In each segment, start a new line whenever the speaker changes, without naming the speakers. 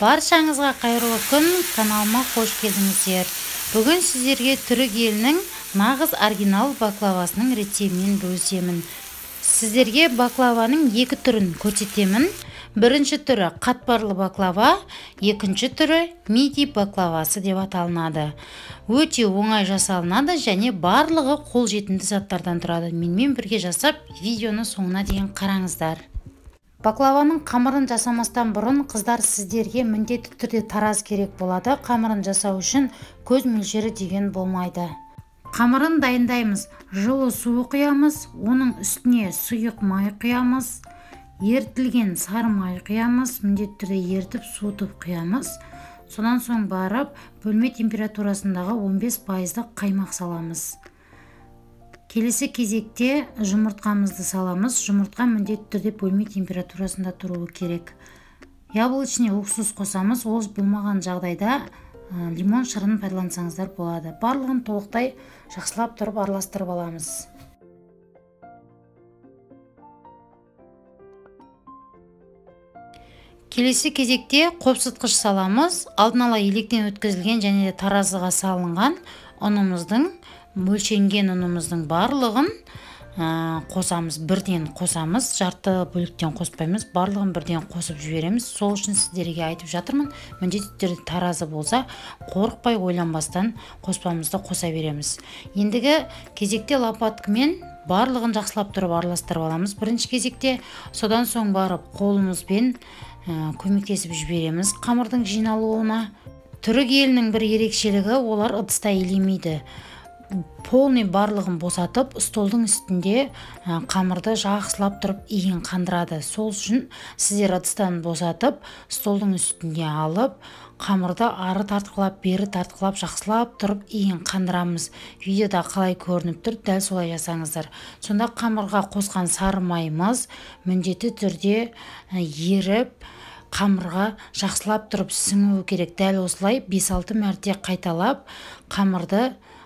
Баршаңызға қайырлы күн, каналыма қош келдіңіздер. Бүгін сіздерге түрік елінің нағыз оригинал баклавасының рецептімен бөлісемін. Сіздерге баклаваның екі түрін көрсетемін. Бірінші түрі қатпарлы баклава, екінші түрі миди баклавасы деп аталынады. Өте оңай жасалынады және барлығы қолжетімді заттардан тұрады. Менімен бірге жасап, видеоны соңына дейін қараңыздар. Баклаваның қамырын жасамастан бұрын қыздар сіздерге міндетті түрде тараз керек болады. Қамырын жасау үшін көз мөлшері деген болмайды. Қамырын дайындаймыз. Жылы су құямыз, оның үстіне сұйық май құямыз. Ерітілген сары май құямыз, міндетті түрде ерітіп суытып құямыз. Содан соң барып бөлме температурасындағы 15% қаймақ саламыз. Келесі кезекте жұмыртқамызды саламыз. Жұмыртқа міндетті түрде бөлме температурасында тұруы керек. Яблочный уксус қосамыз. Ол болмаған жағдайда лимон шырынын пайдалансаңыздар болады. Барлығын толықтай жақсылап тұрып араластырып аламыз. Келесі кезекте қопсытқыш саламыз. Алдын ала електен өткізілген және де таразыға салынған ұнымыздың, мөлшенген ұнымыздың барлығын қосамыз, бірден қосамыз, жарты бөліктен қоспаймыз, барлығын бірден қосып жібереміз. Сол үшін сіздерге айтып жатырмын, міндетті түрде таразы болса, қорықпай ойланбастан қоспамызды қоса береміз. Ендігі кезекте лопаткамен барлығын жақсылап тұрып араластырып аламыз бірінші кезекте. Содан соң барып қолымызбен көмектесіп жібереміз қамырдың жиналуына. Түрік елінің бір ерекшелігі, олар ыдыста елемейді. Полный барлығын босатып, столдың үстінде қамырды жақсылап тұрып иін қандырады. Сол үшін сіздер ыдыстан босатып, столдың үстінде алып, қамырды ары тартқылап, бері тартқылап, жақсылап тұрып иін қандырамыз. Видеода қалай көрініп тұр, дәл солай жасаңыздар. Сонда қамырға қосқан сары майымыз міндетті түрде еріп, қамырға жақсылап тұрып сіңуі керек. Дәл осылай 5-6 мәрте қайталап,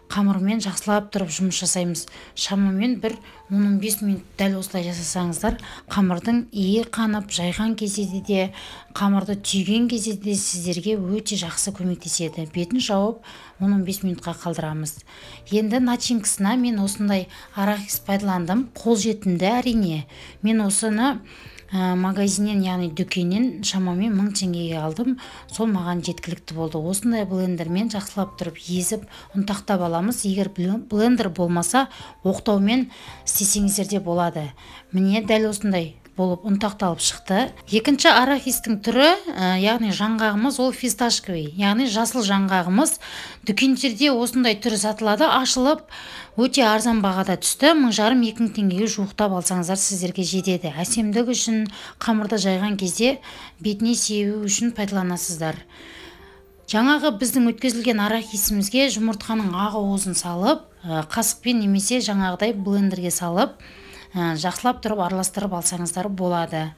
қамырмен жақсылап тұрып жұмыс жасаймыз. Шамамен бір 10-15 минут дәл осылай жасасаңыздар, қамырдың иі қанып, жайған кезде де, қамырды түйген кезде де сіздерге өте жақсы көмектеседі. Бетін жауып 10-15 минутқа қалдырамыз. Енді начинкасына мен осындай арахис пайдаландым. Қолжетімді әрине. Мен осыны магазиннен, яғни дүкеннен шамамен 1000 теңгеге алдым. Сол маған жеткілікті болды. Осындай блендермен жақсылап тұрып езіп, ұнтақтап аламыз. Егер блендер болмаса, оқтаумен істесеңіздер де болады. Міне дәл осындай болып ұнтақталып шықты. Екінші арахистің түрі, яғни жаңғағымыз, ол фисташковый, яғни жасыл жаңғағымыз. Дүкендерде осындай түрі сатылады, ашылып өте арзан бағада түсті. 1500-2000 теңгеге жуықтап алсаңыздар сіздерге жетеді. Әсемдік үшін, қамырды жайған кезде бетіне себу үшін пайдаланасыздар. Жаңағы біздің өткізілген арахисімізге жұмыртқаның ақ уызын салып, қасықпен немесе жаңағыдай блендерге салып, жақсылап тұрып араластырып алсаңыздар болады.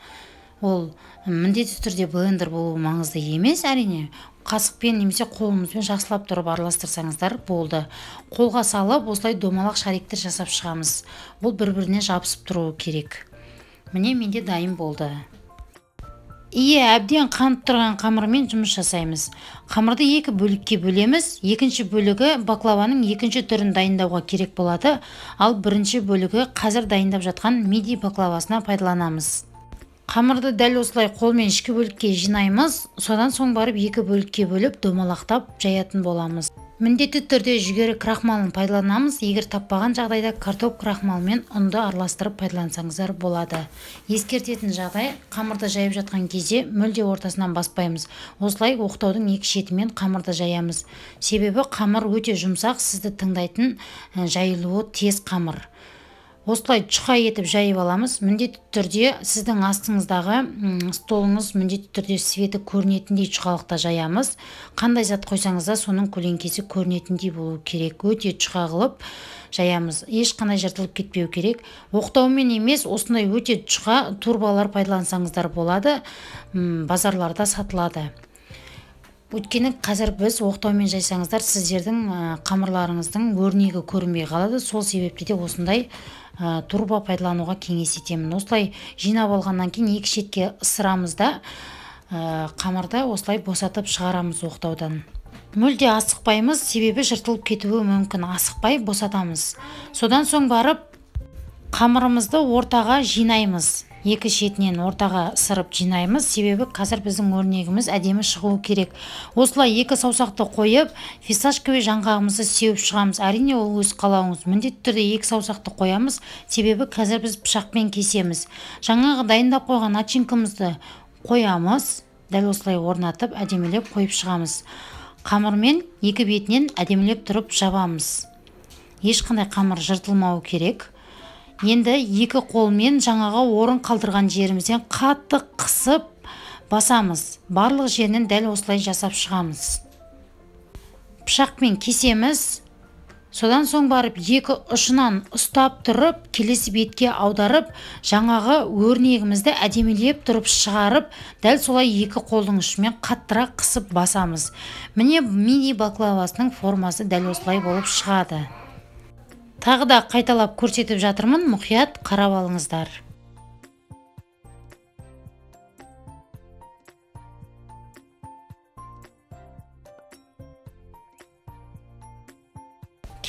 Ол міндетті түрде блендер болуы маңызды емес, әрине. Қасықпен немесе қолымызбен жақсылап тұрып араластырсаңыздар болды. Қолға салып осылай домалақ шариктер жасап шығамыз. Ол бір-біріне жабысып тұруы керек. Міне менде дайын болды. Ие, әбден қанып тұрған қамырмен жұмыс жасаймыз. Қамырды екі бөлікке бөлеміз. Екінші бөлігі баклаваның екінші түрін дайындауға керек болады. Ал бірінші бөлігі қазір дайындап жатқан миди баклавасына пайдаланамыз. Қамырды дәл осылай қолмен ішкі бөлікке жинаймыз. Содан соң барып екі бөлікке бөліп домалақтап жаятын боламыз. Міндетті түрде жүгері крахмалын пайдаланамыз. Егер таппаған жағдайда картоп крахмалымен ұнды араластырып пайдалансаңыздар болады. Ескертетін жағдай, қамырды жайып жатқан кезде мүлде ортасынан баспаймыз. Осылай оқтаудың екі шетімен қамырды жаямыз. Себебі қамыр өте жұмсақ, сізді тыңдайтын жайылуы тез қамыр. Осылай жұқа етіп жайып аламыз. Міндетті түрде сіздің астыңыздағы столыңыз міндетті түрде светі көрінетіндей жұқалықта жаямыз. Қандай зат қойсаңыз да соның көлеңкесі көрінетіндей болу керек. Өте жұқа қылып жаямыз. Ешқандай жыртылып кетпеу керек. Оқтаумен емес, осындай өте жұқа турбалар пайдалансаңыздар болады. Базарларда сатылады. Өйткені қазір біз оқтаумен жайсаңыздар сіздердің қамырларыңыздың өрнегі көрінбей қалады. Сол себепті де осындай турба пайдалануға кеңес етемін. Осылай жинап алғаннан кейін екі шетке ысырамыз да Қамырды осылай босатып шығарамыз оқтаудан. Мүлде асықпаймыз, себебі жыртылып кетуі мүмкін. Асықпай босатамыз. Содан соң барып қамырымызды ортаға жинаймыз. Екі шетінен ортаға ысырып жинаймыз, себебі қазір біздің өрнегіміз әдемі шығуы керек. Осылай екі саусақты қойып, фисташковый жаңғағымызды сеуіп шығамыз. Әрине ол өз қалауыңыз. Міндетті түрде екі саусақты қоямыз, себебі қазір біз пышақпен кесеміз. Жаңағы дайындап қойған начинкамызды қоямыз. Дәл осылай орнатып, әдемілеп қойып шығамыз. Қамырмен екі бетінен әдемілеп тұрып жабамыз. Ешқандай қамыр жыртылмауы керек. Енді екі қолмен жаңағы орын қалдырған жерімізден қатты қысып басамыз. Барлық жерінен дәл осылай жасап шығамыз. Пышақпен кесеміз. Содан соң барып екі ұшынан ұстап тұрып, келесі бетке аударып, жаңағы өрнегімізді әдемілеп тұрып шығарып, дәл солай екі қолдың ұшымен қаттырақ қысып басамыз. Міне, мини баклавасының формасы дәл осылай болып шығады. Тағы да қайталап көрсетіп жатырмын, мұқият қарап алыңыздар.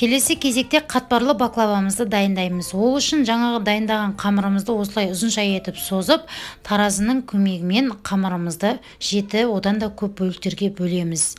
Келесі кезекте қатпарлы баклавамызды дайындаймыз. Ол үшін жаңағы дайындаған қамырымызды осылай ұзынша етіп созып, таразының көмегімен қамырымызды 7, одан да көп бөліктерге бөлеміз.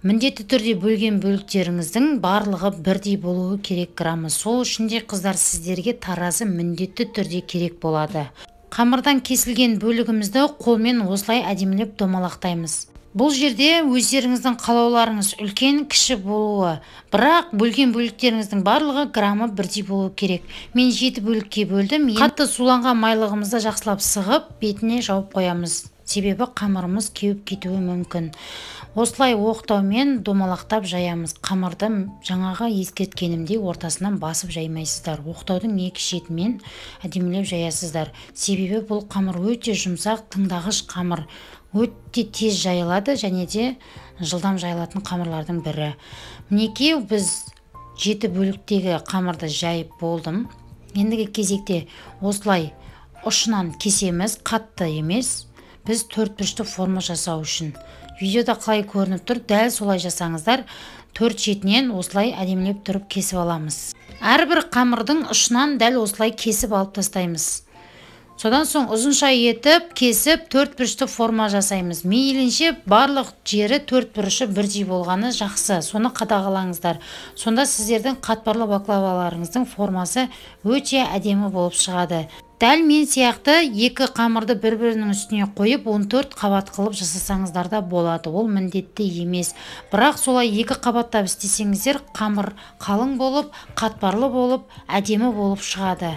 Міндетті түрде бөлген бөліктеріңіздің барлығы бірдей болуы керек граммы. Сол үшін де, қыздар, сіздерге таразы міндетті түрде керек болады. Қамырдан кесілген бөлігімізді қолмен осылай әдемілеп домалақтаймыз. Бұл жерде өздеріңіздің қалауларыңыз үлкен, кіші болуы, бірақ бөлген бөліктеріңіздің барлығы граммы бірдей болуы керек. Мен 7 бөлікке бөлдім. Қатты суланған майлығымызды жақсылап сығып, бетіне жауып қоямыз. Себебі қамырымыз кеуіп кетуі мүмкін. Осылай оқтаумен домалақтап жаямыз. Қамырды жаңағы ескерткенімдей ортасынан басып жаймайсыздар. Оқтаудың екі шетімен әдемілеп жаясыздар. Себебі бұл қамыр өте жұмсақ, тыңдағыш қамыр. Өте тез жайылады және де жылдам жайылатын қамырлардың бірі. Мінекей, біз 7 бөліктегі қамырды жайып болдым. Ендігі кезекте осылай ұшынан кесеміз, қатты емес. Біз төрт бұрышты форма жасау үшін. Видеода қалай көрініп тұр, дәл солай жасаңыздар. Төрт шетінен осылай әдемілеп тұрып кесіп аламыз. Әрбір қамырдың ұшынан дәл осылай кесіп алып тастаймыз. Содан соң ұзынша етіп кесіп төрт бұрышты форма жасаймыз. Мейлінше барлық жері төрт бұрышы бірдей болғаны жақсы. Соны қадағалаңыздар. Сонда сіздердің қатпарлы баклаваларыңыздың формасы өте әдемі болып шығады. Дәл мен сияқты екі қамырды бір-бірінің үстіне қойып 14 қабат қылып жасасаңыздар да болады. Ол міндетті емес. Бірақ солай екі қабаттап істесеңіздер, қамыр қалың болып, қатпарлы болып, әдемі болып шығады.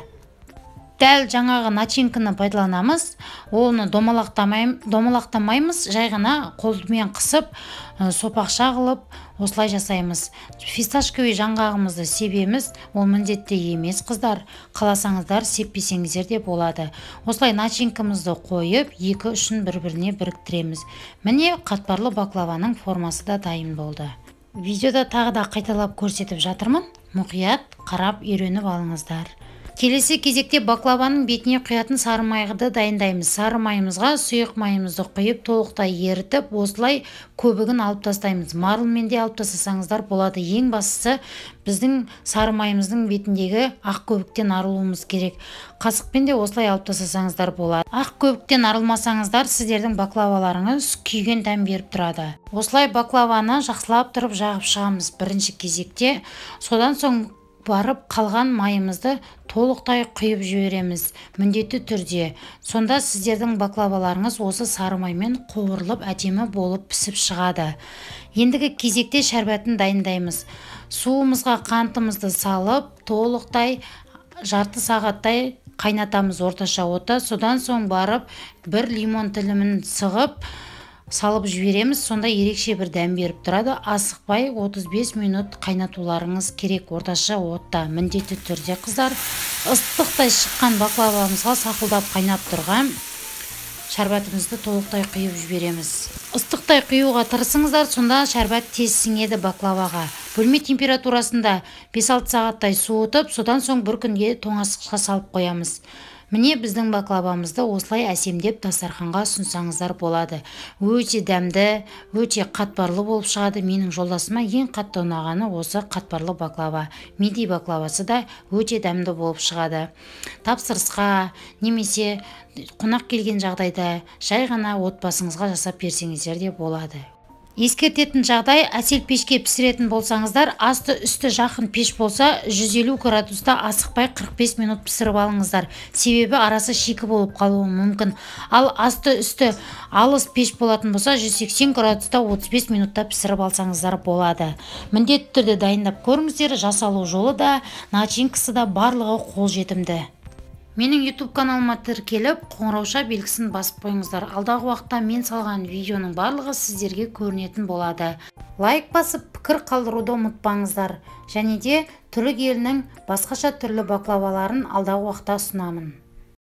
Дәл жаңағы начинканы пайдаланамыз. Оны домалақтамаймыз, жай ғана қолмен қысып, сопақша қылып осылай жасаймыз. Фисташковый жаңғағымызды себеміз, ол міндетті емес, қыздар. Қаласаңыздар, сеппесеңіздер де болады. Осылай начинкамызды қойып, екі ұшын бір-біріне біріктіреміз. Міне, қатпарлы баклаваның формасы да дайын болды. Видеода тағы да қайталап көрсетіп жатырмын. Мұқият қарап үйреніп алыңыздар. Келесі кезекте баклаваның бетіне құятын сары майды дайындаймыз. Сары майымызға сұйық майымызды құйып, толықтай ерітіп, осылай көбігін алып тастаймыз. Марлмен де алып тастасаңыздар болады. Ең бастысы, біздің сары майымыздың бетіндегі ақ көбіктен арылуымыз керек. Қасықпен де осылай алып тастасаңыздар болады. Ақ көбіктен арылмасаңыздар, сіздердің баклаваларыңыз күйген дәм беріп тұрады. Осылай баклаваны жақсылап тұрып жағып шығамыз бірінші кезекте. Содан соң барып қалған майымызды толықтай құйып жібереміз міндетті түрде. Сонда сіздердің баклаваларыңыз осы сары маймен қуырылып, әдемі болып пісіп шығады. Ендігі кезекте шәрбәтін дайындаймыз. Суымызға қантымызды салып, толықтай жарты сағаттай қайнатамыз орташа отта. Содан соң барып бір лимон тілімін сығып салып жібереміз. Сонда ерекше бір дәм беріп тұрады. Асықпай 35 минут қайнатуларыңыз керек орташа отта міндетті түрде, қыздар. Ыстықтай шыққан баклавамызға сақылдап қайнап тұрған шәрбәтімізді толықтай құйып жібереміз. Ыстықтай құюға тырысыңыздар, сонда шәрбәт тез сіңеді баклаваға. Бөлме температурасында 5-6 сағаттай суытып, содан соң бір күнге тоңазытқышқа салып қоямыз. Міне, біздің баклавамызды осылай әсемдеп дастарханға ұсынсаңыздар болады. Өте дәмді, өте қатпарлы болып шығады. Менің жолдасыма ең қатты ұнағаны осы қатпарлы баклава. Мидий баклавасы да өте дәмді болып шығады. Тапсырысқа немесе қонақ келген жағдайда жай ғана отбасыңызға жасап берсеңіздер де болады. Ескертетін жағдай, әсел пешке пісіретін болсаңыздар, асты үсті жақын пеш болса, 150 градуста асықпай 45 минут пісіріп алыңыздар. Себебі арасы шикі болып қалуы мүмкін. Ал асты үсті алыс пеш болатын болса, 180 градуста 35 минутта пісіріп алсаңыздар болады. Міндетті түрде дайындап көріңіздер, жасалу жолы да, начинкасы да барлығы қолжетімді. Менің YouTube каналыма тіркеліп, қоңырауша белгісін басып қойыңыздар. Алдағы уақытта мен салған видеоның барлығы сіздерге көрінетін болады. Лайк басып, пікір қалдыруды ұмытпаңыздар. Және де түрік елінің басқаша түрлі баклаваларын алдағы уақытта ұсынамын.